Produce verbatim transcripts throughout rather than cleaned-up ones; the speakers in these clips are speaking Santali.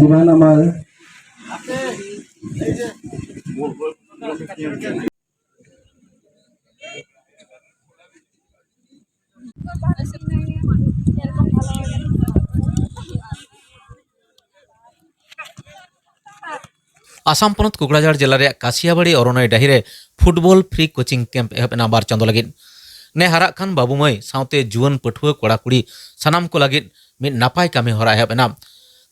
Demand আমার ᱟᱥᱟᱢ ᱯᱚᱱᱚᱛ ᱠᱚᱠᱲᱟᱡᱷᱟᱲ ᱡᱮᱞᱟ ᱨᱮᱭᱟᱜ ᱠᱟᱥᱤᱭᱟᱵᱟᱲᱤ ᱚᱨᱚᱱᱚᱭ ᱰᱟᱹᱦᱤ ᱨᱮ ᱯᱷᱩᱴᱵᱚᱞ ᱯᱷᱨᱤ ᱠᱳᱪᱤᱝ ᱠᱮᱢᱯ ᱮᱦᱚᱵ ᱮᱱᱟ ᱵᱟᱨ ᱪᱟᱸᱫᱚ ᱞᱟᱹᱜᱤᱫ᱾ ᱱᱮ ᱦᱟᱨᱟᱜ ᱠᱟᱱ ᱵᱟᱹᱵᱩ ᱢᱟᱹᱭ ᱥᱟᱶᱛᱮ ᱡᱩᱣᱟᱹᱱ ᱯᱟᱹᱴᱷᱩᱣᱟᱹ ᱠᱚᱲᱟ ᱠᱩᱲᱤ ᱥᱟᱱᱟᱢ ᱠᱚ ᱞᱟᱹᱜᱤᱫ ᱢᱤᱫ ᱱᱟᱯᱟᱭ ᱠᱟᱹᱢᱤ ᱦᱚᱨᱟ ᱮᱦᱚᱵ ᱮᱱᱟ᱾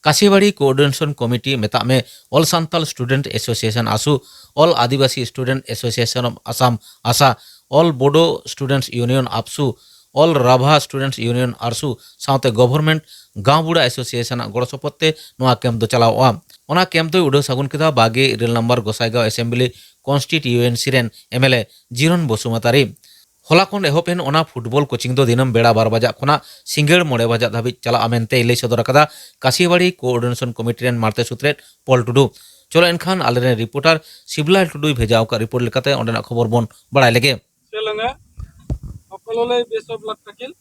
ᱠᱟᱥᱤᱭᱟᱵᱟᱲᱤ ᱠᱳᱚᱨᱰᱤᱱᱮᱥᱚᱱ ᱠᱚᱢᱤᱴᱤ, ᱢᱮᱛᱟᱜ ᱢᱮ, all Santal student association, ASU, all Adivasi student association of Assam, AASA, all Bodo students union, ABSU, all Rabha students union, ARSU, ᱥᱟᱶᱛᱮ ᱜᱚᱵᱷᱚᱨᱱᱢᱮᱱᱴ ᱜᱟᱶᱵᱩᱲᱟ ᱮᱥᱳᱥᱤᱭᱮᱥᱚᱱ ᱟᱜ ᱜᱚᱲᱚ ᱥᱚᱯᱚᱦᱚᱫ ᱛᱮ ᱱᱚᱣᱟ ᱠᱮᱢᱯ ᱫᱚ ᱪᱟᱞᱟᱣᱚᱜᱼᱟ᱾ ᱚᱱᱟ ᱠᱮᱢᱯ ᱫᱚᱭ ᱩᱰᱟᱹᱣ ᱥᱟᱹᱜᱩᱱ ᱠᱮᱫᱟ ᱵᱟᱜᱮ ᱤᱨᱟᱹᱞ ᱱᱚᱢᱵᱚᱨ ᱜᱚᱥᱟᱭᱜᱟᱸᱣ ᱮᱥᱮᱢᱵᱞᱤ ᱠᱚᱱᱥᱴᱤᱴᱩᱭᱮᱱᱥᱤ ᱨᱮᱱ ᱮᱢᱮᱞᱮ ᱡᱤᱨᱚᱱ ᱵᱚᱥᱩᱢᱚᱛᱟᱨᱤ᱾ ᱦᱚᱞᱟ ᱠᱷᱚᱱ ᱮᱦᱚᱵ ᱮᱱ ᱚᱱᱟ ᱯᱷᱩᱴᱵᱚᱞ ᱠᱳᱪᱤᱝ ᱫᱚ ᱫᱤᱱᱟᱹᱢ ᱵᱮᱲᱟ ᱵᱟᱨ ᱵᱟᱡᱟᱜ ᱠᱷᱚᱱᱟᱜ ᱥᱤᱸᱜᱟᱹᱲ ᱢᱚᱬᱮ ᱵᱟᱡᱟᱜ ᱫᱷᱟᱹᱵᱤᱡ ᱪᱟᱞᱟᱜᱼᱟ ᱢᱮᱱᱛᱮᱭ ᱞᱟᱹᱭ ᱥᱚᱫᱚᱨ ᱟᱠᱟᱫᱟ ᱠᱟᱥᱤᱭᱟᱵᱟᱲᱤ ᱠᱳᱚᱨᱰᱤᱱᱮᱥᱚᱱ ᱠᱚᱢᱤᱴᱤ ᱨᱮᱱ ᱢᱟᱬᱛᱮ ᱥᱩᱛᱨᱮᱫ ᱯᱚᱞ ᱴᱩᱰᱩ᱾ ᱪᱚᱞᱚ ᱮᱱᱠᱷᱟᱱ ᱟᱞᱮᱨᱮᱱ ᱨᱤᱯᱳᱨᱴᱟᱨ ᱥᱤᱵᱞᱟᱞ ᱴᱩᱰᱩᱭ ᱵᱷᱮᱡᱟ ᱟᱠᱟᱫ ᱨᱤᱯᱳᱨᱴ ᱞᱮᱠᱟᱛᱮ ᱚᱸᱰᱮᱱᱟᱜ ᱠᱷᱚᱵᱚᱨ ᱵᱚᱱ ᱵᱟᱲᱟᱭ ᱞᱮᱜᱮ᱾ Selanga, Apolole Bishop Laktakil,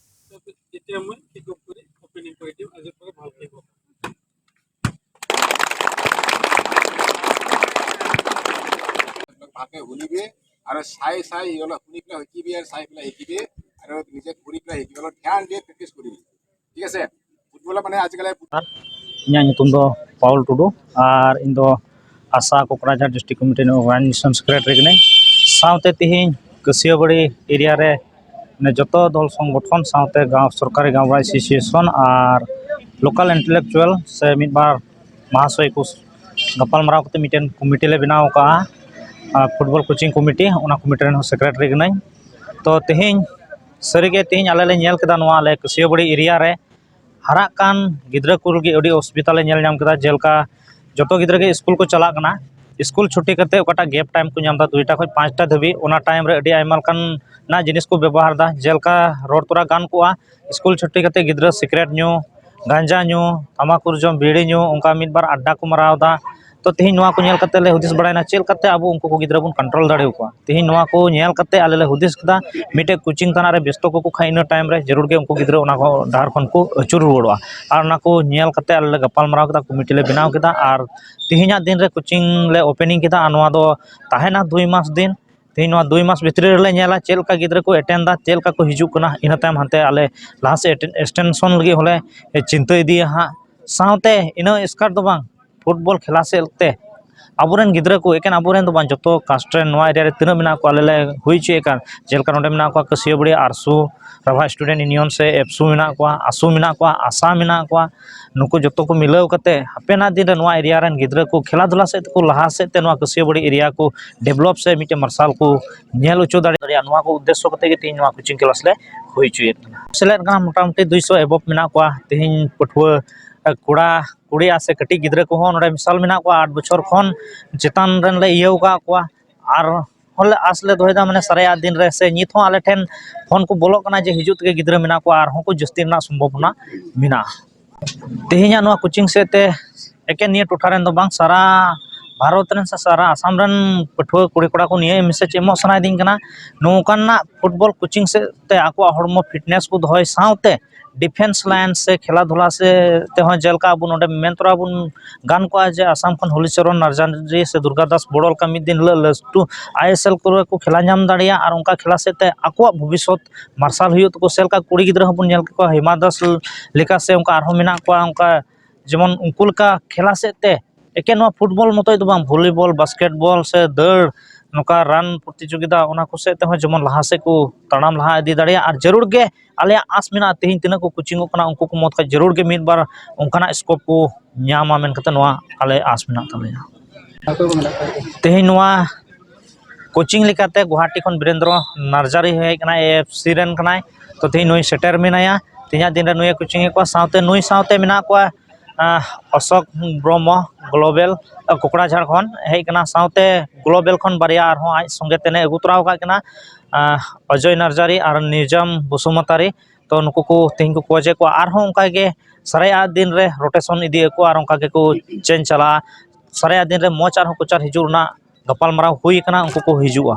এতিয়া মই কিক অফ কৰি অপেনিং কৰি দিম আজিৰ পৰা ভালকৈ হ'ব। ভালকৈ শুনিবি আৰু চাই চাই অলপ শুনি পেলাই শিকিবি আৰু চাই পেলাই শিকিবি আৰু নিজে কৰি পেলাই শিকিবি, অলপ ধ্যান দি প্ৰেক্টিছ কৰিবি, ঠিক আছে? ফুটবলৰ মানে আজিকালি ᱤᱧᱟᱹᱜ ᱧᱩᱛᱩᱢ ᱫᱚ ᱯᱟᱣᱩᱞ ᱴᱩᱰᱩ ᱟᱨ ᱤᱧ ᱫᱚ ᱟᱥᱟ ᱠᱳᱠᱲᱟᱡᱷᱟᱲ ᱰᱤᱥᱴᱨᱤᱠᱴ ᱠᱚᱢᱤᱴᱤ ᱨᱮᱱ ᱚᱨᱜᱟᱱᱟᱭᱡᱮᱥᱚᱱ ᱥᱮᱠᱨᱮᱴᱟᱨᱤ ᱠᱟᱹᱱᱟᱹᱧ᱾ ᱥᱟᱶᱛᱮ ᱛᱮᱦᱮᱧ ᱠᱟᱹᱥᱤᱭᱟᱹᱵᱟᱹᱲᱤ ᱮᱨᱤᱭᱟ ᱨᱮ ᱢᱟᱱᱮ ᱡᱚᱛᱚ ᱫᱚᱞ ᱥᱚᱝᱜᱚᱴᱷᱚᱱ ᱥᱟᱶᱛᱮ ᱜᱟᱶ ᱥᱚᱨᱠᱟᱨᱤ ᱜᱟᱶ ᱮᱥᱳᱥᱤᱭᱮᱥᱚᱱ ᱟᱨ ᱞᱳᱠᱟᱞ ᱤᱱᱴᱮᱞᱮᱠᱪᱩᱣᱟᱞ ᱥᱮ ᱢᱤᱫ ᱵᱟᱨ ᱢᱟᱦᱟᱥᱚᱭ ᱠᱚ ᱜᱟᱯᱟᱞ ᱢᱟᱨᱟᱣ ᱠᱟᱛᱮ ᱢᱤᱫᱴᱮᱱ ᱠᱚᱢᱤᱴᱤ ᱞᱮ ᱵᱮᱱᱟᱣ ᱟᱠᱟᱫᱼᱟ, ᱟᱨ ᱯᱷᱩᱴᱵᱚᱞ ᱠᱳᱪᱤᱝ ᱠᱚᱢᱤᱴᱤ, ᱚᱱᱟ ᱠᱚᱢᱤᱴᱤ ᱨᱮᱱ ᱦᱚᱸ ᱥᱮᱠᱨᱮᱴᱟᱨᱤ ᱠᱟᱹᱱᱟᱹᱧ᱾ ᱛᱚ ᱛᱮᱦᱮᱧ ᱥᱟᱹᱨᱤᱜᱮ ᱛᱮᱦᱮᱧ ᱟᱞᱮ ᱞᱮ ᱧᱮᱞ ᱠᱮᱫᱟ ᱱᱚᱣᱟ ᱟᱞᱮ ᱠᱟᱹᱥᱤᱭᱟᱹᱵᱟᱹᱲᱤ ᱮᱨᱤᱭᱟ ᱨᱮ ᱦᱟᱨᱟᱜ ᱠᱟᱱ ᱜᱤᱫᱽᱨᱟᱹ ᱠᱚ ᱞᱟᱹᱜᱤᱫ ᱟᱹᱰᱤ ᱚᱥᱩᱵᱤᱫᱷᱟ ᱞᱮ ᱧᱮᱞ ᱧᱟᱢ ᱠᱮᱫᱟ᱾ ᱡᱮᱞᱮᱠᱟ ᱡᱚᱛᱚ ᱜᱤᱫᱽᱨᱟᱹ ᱜᱮ ᱥᱠᱩᱞ ᱠᱚ ᱪᱟᱞᱟᱜ ᱠᱟᱱᱟ, ᱥᱠᱩᱞ ᱪᱷᱩᱴᱤ ᱠᱟᱛᱮ ᱚᱠᱟᱴᱟᱜ ᱜᱮᱯ ᱴᱟᱭᱤᱢ ᱠᱚ ᱧᱟᱢ ᱮᱫᱟ ᱫᱩᱭᱴᱟ ᱠᱷᱚᱱ ᱯᱟᱸᱪᱴᱟ ᱫᱷᱟᱹᱵᱤᱡ, ᱚᱱᱟ ᱴᱟᱭᱤᱢ ᱨᱮ ᱟᱹᱰᱤ ᱟᱭᱢᱟ ᱞᱮᱠᱟᱱᱟᱜ ᱡᱤᱱᱤᱥ ᱠᱚ ᱵᱮᱵᱚᱦᱟᱨ ᱮᱫᱟ᱾ ᱡᱮᱞᱮᱠᱟ ᱨᱚᱲ ᱛᱚᱨᱟ ᱜᱟᱱ ᱠᱚᱜᱼᱟ, ᱥᱠᱩᱞ ᱪᱷᱩᱴᱤ ᱠᱟᱛᱮ ᱜᱤᱫᱽᱨᱟᱹ ᱥᱤᱠᱨᱮᱴ ᱧᱩ, ᱜᱟᱸᱡᱟ ᱧᱩ, ᱛᱟᱢᱟᱠᱩᱨ ᱡᱚᱢ, ᱵᱤᱲᱤ ᱧᱩ, ᱚᱱᱠᱟ ᱢᱤᱫ ᱵᱟᱨ ᱟᱰᱰᱟ ᱠᱚ ᱢᱟᱨᱟᱣ ᱮᱫᱟ᱾ ᱛᱚ ᱛᱮᱦᱮᱧ ᱱᱚᱣᱟ ᱠᱚ ᱧᱮᱞ ᱠᱟᱛᱮ ᱞᱮ ᱦᱩᱫᱤᱥ ᱵᱟᱲᱟᱭᱮᱱᱟ ᱪᱮᱫ ᱞᱮᱠᱟᱛᱮ ᱟᱵᱚ ᱩᱱᱠᱩ ᱠᱚ ᱜᱤᱫᱽᱨᱟᱹ ᱵᱚᱱ control ᱫᱟᱲᱮᱭᱟᱠᱚᱣᱟ᱾ ᱛᱮᱦᱮᱧ ᱱᱚᱣᱟ ᱠᱚ ᱧᱮᱞ ᱠᱟᱛᱮ ᱟᱞᱮ ᱞᱮ ᱦᱩᱫᱤᱥ ᱠᱮᱫᱟ, ᱢᱤᱫᱴᱮᱡ coaching ᱛᱟᱱᱟ ᱨᱮ ᱵᱮᱥᱛᱚ ᱠᱚᱠᱚ ᱠᱷᱟᱡ ᱤᱱᱟᱹ time ᱨᱮ ᱡᱟᱹᱨᱩᱲ ᱜᱮ ᱩᱱᱠᱩ ᱜᱤᱫᱽᱨᱟᱹ ᱚᱱᱟ ᱠᱚ ᱰᱟᱦᱟᱨ ᱠᱷᱚᱱ ᱠᱚ ᱟᱹᱪᱩᱨ ᱨᱩᱣᱟᱹᱲᱚᱜᱼᱟ᱾ ᱟᱨ ᱚᱱᱟ ᱠᱚ ᱧᱮᱞ ᱠᱟᱛᱮ ᱟᱞᱮ ᱞᱮ ᱜᱟᱯᱟᱞ ᱢᱟᱨᱟᱣ ᱠᱮᱫᱟ, committee ᱞᱮ ᱵᱮᱱᱟᱣ ᱠᱮᱫᱟ᱾ ᱟᱨ ᱛᱮᱦᱮᱧᱟᱜ ᱫᱤᱱ ᱨᱮ coaching ᱞᱮ opening ᱠᱮᱫᱟ᱾ ᱟᱨ ᱱᱚᱣᱟ ᱫᱚ ᱛᱟᱦᱮᱱᱟ ᱫᱩᱭ ᱢᱟᱥ ᱫᱤᱱ᱾ ᱛᱮᱦᱮᱧ ᱱᱚᱣᱟ ᱫᱩᱭ ᱢᱟᱥ ᱵᱷᱤᱛᱨᱤ ᱨᱮᱞᱮ ᱧᱮᱞᱟ ᱪᱮᱫ ᱞᱮᱠᱟ ᱜᱤᱫᱽᱨᱟᱹ ᱠᱚ attend ᱫᱟ, ᱪᱮᱫ ᱞᱮᱠᱟ ᱠᱚ ᱦᱤᱡᱩᱜ ᱠᱟᱱᱟ᱾ ᱤᱱᱟᱹ ᱛᱟᱭᱚᱢ ᱦᱟᱱᱛᱮ ᱟᱞᱮ ᱞᱟᱦᱟ ᱥᱮᱫ extension ᱞᱟᱹᱜᱤᱫ ᱦᱚᱸᱞᱮ ᱪᱤᱱᱛᱟᱹ ᱤᱫᱤᱭᱟ ᱦᱟᱸᱜ᱾ ᱥᱟᱶᱛᱮ ᱤᱱᱟᱹ ᱮᱥᱠᱟᱨ ᱫᱚ ᱵᱟᱝ, football ᱠᱷᱮᱞᱟ ᱥᱮᱫ ᱛᱮ ᱟᱵᱚᱨᱮᱱ ᱜᱤᱫᱽᱨᱟᱹ ᱠᱚ, ᱮᱠᱮᱱ ᱟᱵᱚᱨᱮᱱ ᱫᱚ ᱵᱟᱝ, ᱡᱚᱛᱚ caste ᱨᱮᱱ ᱱᱚᱣᱟ area ᱨᱮ ᱛᱤᱱᱟᱹᱜ ᱢᱮᱱᱟᱜ ᱠᱚᱣᱟ, ᱟᱞᱮ ᱞᱮ ᱦᱩᱭ ᱦᱚᱪᱚᱭᱮᱫ ᱠᱟᱱ᱾ ᱡᱮᱞᱮᱠᱟ ᱱᱚᱰᱮ ᱢᱮᱱᱟᱜ ᱠᱚᱣᱟ ᱠᱟᱹᱥᱤᱭᱟᱹᱵᱟᱹᱲᱤ ᱟᱨᱥᱩ, ᱨᱟᱵᱷᱟ Student Union ᱥᱮ ᱮᱯᱥᱩ ᱢᱮᱱᱟᱜ ᱠᱚᱣᱟ, ᱟᱥᱩ ᱢᱮᱱᱟᱜ ᱠᱚᱣᱟ, ᱟᱥᱟ ᱢᱮᱱᱟᱜ ᱠᱚᱣᱟ᱾ ᱱᱩᱠᱩ ᱡᱚᱛᱚ ᱠᱚ ᱢᱤᱞᱟᱹᱣ ᱠᱟᱛᱮ ᱦᱟᱯᱮᱱᱟᱜ ᱫᱤᱱ ᱨᱮ ᱱᱚᱣᱟ area ᱨᱮᱱ ᱜᱤᱫᱽᱨᱟᱹ ᱠᱚ ᱠᱷᱮᱞᱟ ᱫᱷᱩᱞᱟ ᱥᱮᱫ ᱛᱮᱠᱚ ᱞᱟᱦᱟ ᱥᱮᱫ ᱛᱮ ᱱᱚᱣᱟ ᱠᱟᱹᱥᱤᱭᱟᱹᱵᱟᱹᱲᱤ area ᱠᱚ develop ᱥᱮ ᱢᱤᱫᱴᱮᱱ ᱢᱟᱨᱥᱟᱞ ᱠᱚ ᱧᱮᱞ ᱦᱚᱪᱚ ᱫᱟᱲᱮᱭᱟᱜᱼᱟ᱾ ᱱᱚᱣᱟ ᱠᱚ ᱩᱫᱽᱫᱮᱥᱥᱚ ᱠᱟᱛᱮ ᱜᱮ ᱛᱮᱦᱮᱧ ᱱᱚᱣᱟ coaching class ᱞᱮ ᱦᱩᱭ ᱦᱚᱪᱚᱭᱮᱫ ᱠᱟᱱᱟ᱾ ᱥᱮᱞᱮᱫ ᱠᱟᱱᱟ ᱢᱚᱴᱟᱢᱩᱴᱤ ᱫᱩᱭᱥᱚ above ᱢᱮᱱᱟᱜ ᱠᱚᱣᱟ ᱛᱮᱦᱮᱧ ᱯᱟᱹᱴᱷᱩᱣᱟᱹ, ᱠᱚᱲᱟ ᱠᱩᱲᱤ ᱟᱨ ᱥᱮ ᱠᱟᱹᱴᱤᱡ ᱜᱤᱫᱽᱨᱟᱹ ᱠᱚᱦᱚᱸ ᱱᱚᱰᱮ ᱢᱮᱥᱟᱞ ᱢᱮᱱᱟᱜ ᱠᱚᱣᱟ᱾ ᱟᱴ ᱵᱚᱪᱷᱚᱨ ᱠᱷᱚᱱ ᱪᱮᱛᱟᱱ ᱨᱮᱱ ᱞᱮ ᱤᱭᱟᱹᱣ ᱟᱠᱟᱫ ᱠᱚᱣᱟ᱾ ᱟᱨ ᱦᱚᱸᱞᱮ ᱟᱸᱥ ᱞᱮ ᱫᱚᱦᱚᱭᱮᱫᱟ, ᱢᱟᱱᱮ ᱥᱟᱨᱮᱡᱟᱜ ᱫᱤᱱ ᱨᱮ ᱥᱮ ᱱᱤᱛ ᱦᱚᱸ ᱟᱞᱮ ᱴᱷᱮᱱ phone ᱠᱚ ᱵᱚᱞᱚᱜ ᱠᱟᱱᱟ ᱡᱮ ᱦᱤᱡᱩᱜ ᱛᱮᱜᱮ ᱜᱤᱫᱽᱨᱟᱹ ᱢᱮᱱᱟᱜ ᱠᱚᱣᱟ, ᱟᱨᱦᱚᱸ ᱠᱚ ᱡᱟᱹᱥᱛᱤ ᱨᱮᱱᱟᱜ ᱥᱚᱢᱵᱷᱚᱵᱚᱱᱟ ᱢᱮᱱᱟᱜᱼᱟ᱾ ᱛᱮᱦᱮᱧᱟᱜ ᱱᱚᱣᱟ coaching ᱥᱮᱫ ᱛᱮ ᱮᱠᱮᱱ ᱱᱤᱭᱟᱹ ᱴᱚᱴᱷᱟ ᱨᱮᱱ ᱫᱚ ᱵᱟᱝ, ᱥᱟᱨᱟ ᱵᱷᱟᱨᱚᱛ ᱨᱮᱱ ᱥᱮ ᱥᱟᱨᱟ ᱟᱥᱟᱢ ᱨᱮᱱ ᱯᱟᱹᱴᱷᱩᱣᱟᱹ ᱠᱩᱲᱤ ᱠᱚᱲᱟ ᱠᱚ ᱱᱤᱭᱟᱹ message ᱮᱢᱚᱜ ᱥᱟᱱᱟᱭᱮᱫᱤᱧ ᱠᱟᱱᱟ᱾ ᱱᱚᱝᱠᱟᱱᱟᱜ football coaching ᱥᱮᱫ ᱛᱮ ᱟᱠᱚᱣᱟᱜ ᱦᱚᱲᱢᱚ fitness ᱠᱚ ᱫᱚᱦᱚᱭ ᱥᱟᱶᱛᱮ defence line ᱥᱮ ᱠᱷᱮᱞᱟ ᱫᱷᱩᱞᱟ ᱥᱮ ᱛᱮᱦᱚᱸ, ᱡᱮᱞᱮᱠᱟ ᱟᱵᱚ ᱱᱚᱰᱮ ᱢᱮᱱ ᱛᱚᱨᱟ ᱵᱚᱱ ᱜᱟᱱ ᱠᱚᱜᱼᱟ ᱡᱮ ᱟᱥᱟᱢ ᱠᱷᱚᱱ ᱦᱚᱞᱤᱪᱚᱨᱚᱱ ᱱᱟᱨᱡᱟᱨᱤ ᱥᱮ ᱫᱩᱨᱜᱟ ᱫᱟᱥ ᱵᱚᱲᱚ ᱞᱮᱠᱟ ᱢᱤᱫ ᱫᱤᱱ ᱦᱤᱞᱳᱜ ᱞᱟᱹᱴᱩ ISL ᱠᱚᱨᱮ ᱠᱚ ᱠᱷᱮᱞᱟ ᱧᱟᱢ ᱫᱟᱲᱮᱭᱟᱜᱼᱟ ᱟᱨ ᱚᱱᱠᱟ ᱠᱷᱮᱞᱟ ᱥᱮᱫ ᱛᱮ ᱟᱠᱚᱣᱟᱜ ᱵᱷᱚᱵᱤᱥᱥᱚᱛ ᱢᱟᱨᱥᱟᱞ ᱦᱩᱭᱩᱜ ᱛᱟᱠᱚ᱾ ᱥᱮ ᱞᱮᱠᱟ ᱠᱩᱲᱤ ᱜᱤᱫᱽᱨᱟᱹ ᱦᱚᱸᱵᱚᱱ ᱧᱮᱞ ᱠᱮᱫ ᱠᱚᱣᱟ ᱦᱮᱢᱟ ᱫᱟᱥ ᱞᱮᱠᱟ, ᱥᱮ ᱚᱱᱠᱟ ᱟᱨᱦᱚᱸ ᱢᱮᱱᱟᱜ ᱠᱚᱣᱟ, ᱚᱱᱠᱟ ᱡᱮᱢᱚᱱ ᱩᱱᱠᱩ ᱞᱮᱠᱟ ᱠᱷᱮᱞᱟ ᱥᱮᱫ ᱛᱮ ᱮᱠᱮᱱ ᱱᱚᱣᱟ football ᱢᱚᱛᱚᱡ ᱫᱚ ᱵᱟᱝ, volleyball, basketball ᱥᱮ ᱫᱟᱹᱲ, ᱱᱚᱝᱠᱟ run ᱯᱨᱚᱛᱤᱡᱳᱜᱤᱛᱟ, ᱚᱱᱟ ᱠᱚ ᱥᱮᱫ ᱛᱮᱦᱚᱸ ᱡᱮᱢᱚᱱ ᱞᱟᱦᱟ ᱥᱮᱫ ᱠᱚ ᱛᱟᱲᱟᱢ ᱞᱟᱦᱟ ᱤᱫᱤ ᱫᱟᱲᱮᱭᱟᱜ᱾ ᱟᱨ ᱡᱟᱹᱨᱩᱲ ᱜᱮ ᱟᱞᱮᱭᱟᱜ ᱟᱸᱥ ᱢᱮᱱᱟᱜᱼᱟ, ᱛᱮᱦᱮᱧ ᱛᱤᱱᱟᱹᱜ ᱠᱚ coaching ᱚᱜ ᱠᱟᱱᱟ, ᱩᱱᱠᱩ ᱠᱚ ᱢᱩᱫᱽ ᱠᱷᱚᱱ ᱡᱟᱹᱨᱩᱲ ᱜᱮ ᱢᱤᱫ ᱵᱟᱨ ᱚᱱᱠᱟᱱᱟᱜ scope ᱠᱚ ᱧᱟᱢᱟ ᱢᱮᱱ ᱠᱟᱛᱮ ᱱᱚᱣᱟ ᱟᱞᱮ ᱟᱸᱥ ᱢᱮᱱᱟᱜ ᱛᱟᱞᱮᱭᱟ᱾ ᱛᱮᱦᱮᱧ ᱱᱚᱣᱟ coaching ᱞᱮᱠᱟᱛᱮ ᱜᱩᱣᱟᱦᱟᱴᱤ ᱠᱷᱚᱱ ᱵᱤᱨᱮᱱᱫᱨᱚ ᱱᱟᱨᱡᱟᱨᱤ ᱦᱮᱡ ᱠᱟᱱᱟᱭ, AFC ᱨᱮᱱ ᱠᱟᱱᱟᱭ᱾ ᱛᱚ ᱛᱮᱦᱮᱧ ᱱᱩᱭ ᱥᱮᱴᱮᱨ ᱢᱮᱱᱟᱭᱟ᱾ ᱛᱮᱦᱮᱧᱟᱜ ᱫᱤᱱ ᱨᱮ ᱱᱩᱭᱮ coaching ᱮᱫ ᱠᱚᱣᱟ, ᱥᱟᱶᱛᱮ ᱱᱩᱭ ᱥᱟᱶᱛᱮ ᱢᱮᱱᱟᱜ ᱠᱚᱣᱟ ᱟᱦ, ᱚᱥᱳᱠ ᱵᱨᱚᱦᱢᱚ, global, ᱟᱦ, ᱠᱚᱠᱲᱟᱡᱷᱟᱲ ᱠᱷᱚᱱ ᱦᱮᱡ ᱠᱟᱱᱟ, ᱥᱟᱶᱛᱮ global ᱠᱷᱚᱱ ᱵᱟᱨᱭᱟ ᱟᱨᱦᱚᱸ ᱟᱡ ᱥᱚᱸᱜᱮ ᱛᱮᱱᱮ ᱟᱹᱜᱩ ᱛᱚᱨᱟᱣ ᱟᱠᱟᱫ ᱠᱤᱱᱟ, ᱟᱦ, ᱚᱡᱚᱭ ᱱᱟᱨᱡᱟᱨᱤ ᱟᱨ ᱱᱤᱨᱡᱟᱢ ᱵᱚᱥᱩᱢᱚᱛᱟᱨᱤ᱾ ᱛᱚ ᱱᱩᱠᱩ ᱠᱚ ᱛᱮᱦᱮᱧ ᱠᱚ coach ᱮᱫ ᱠᱚᱣᱟ, ᱟᱨᱦᱚᱸ ᱚᱱᱠᱟ ᱜᱮ ᱥᱟᱨᱮᱡᱟᱜ ᱫᱤᱱ ᱨᱮ rotation ᱤᱫᱤᱭᱮᱫ ᱠᱚᱣᱟ ᱟᱨ ᱚᱱᱠᱟ ᱜᱮᱠᱚ change ᱪᱟᱞᱟᱜᱼᱟ᱾ ᱥᱟᱨᱮᱡᱟᱜ ᱫᱤᱱ ᱨᱮ ᱢᱚᱡᱽ ᱟᱨᱦᱚᱸ ᱠᱚᱪᱟᱨ ᱦᱤᱡᱩᱜ ᱨᱮᱱᱟᱜ ᱜᱟᱯᱟᱞᱢᱟᱨᱟᱣ ᱦᱩᱭ ᱟᱠᱟᱱᱟ, ᱩᱱᱠᱩ ᱠᱚ ᱦᱤᱡᱩᱜᱼᱟ᱾